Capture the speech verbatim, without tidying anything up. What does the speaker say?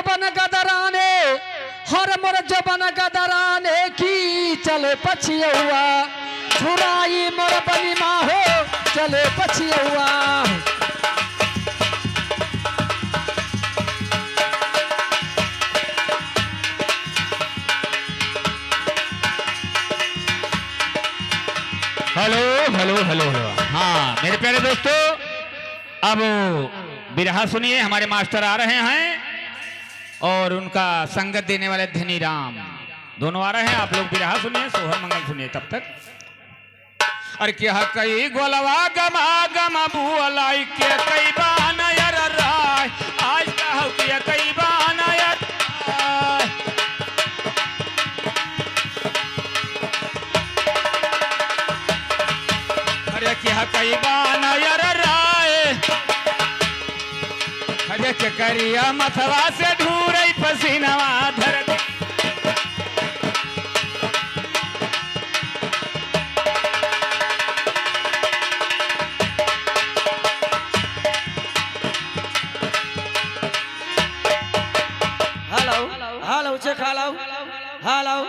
बन गदराने, हर मोर जबन गदराने की चले पछियौआ, छुराई मोर बनिमा हो, चले पछियौआ। Hello, hello, hello, hello. हाँ, मेरे प्यारे दोस्तों, अब बिरहा सुनिए, हमारे मास्टर आ रहे हैं और उनका संगत देने वाले धनी राम दोनों आ रहे हैं। आप लोग बिरहा सुनिए, सोहर मंगल सुनिए तब तक। अरे क्या कई गोलवा गमा गमा बुअलाई के कई बान यार राय, आज कहू के कई बान यार राय। अरे क्या कई बान यार राय, अरे के करिया मथवा से ढूरई पसीनवा धर। Hello, hello, check hello, hello.